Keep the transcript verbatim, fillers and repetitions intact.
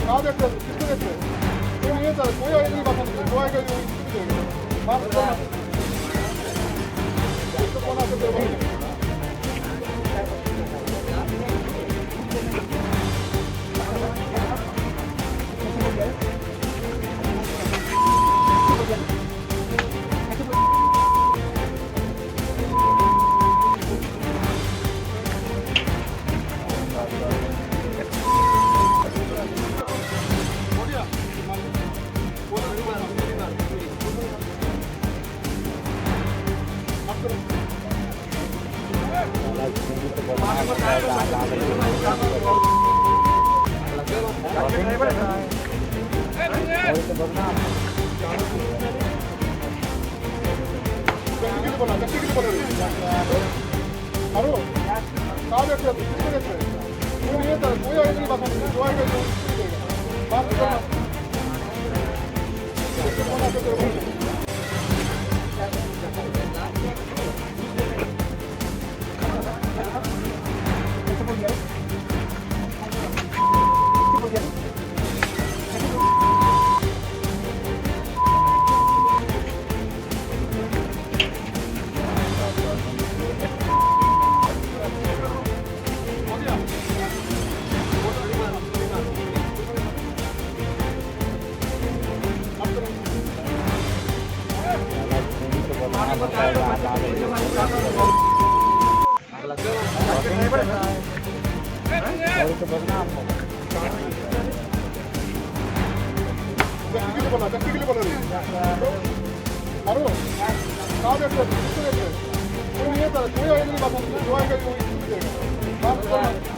कहाँ देख रहे हो? किसको देख रहे हो? कोई नहीं है सर, कोई आइडिया नहीं, बात नहीं, जो आएगा, वो इसको भी देगा। बात करना। इसको कौन आपको देगा? हेलो, कहाँ देख रहे हो? किसको देख रहे हो? कोई नहीं है सर, कोई आइडिया नहीं, बात नहीं, जो आएगा, जो इसको देगा। बात करना। हेलो, कहाँ देख रहे हो? किसको देख रहे हो? कोई नहीं है सर, कोई आइडिया नहीं, बात नहीं, जो आएगा, वो इसको भी देगा। बात करना।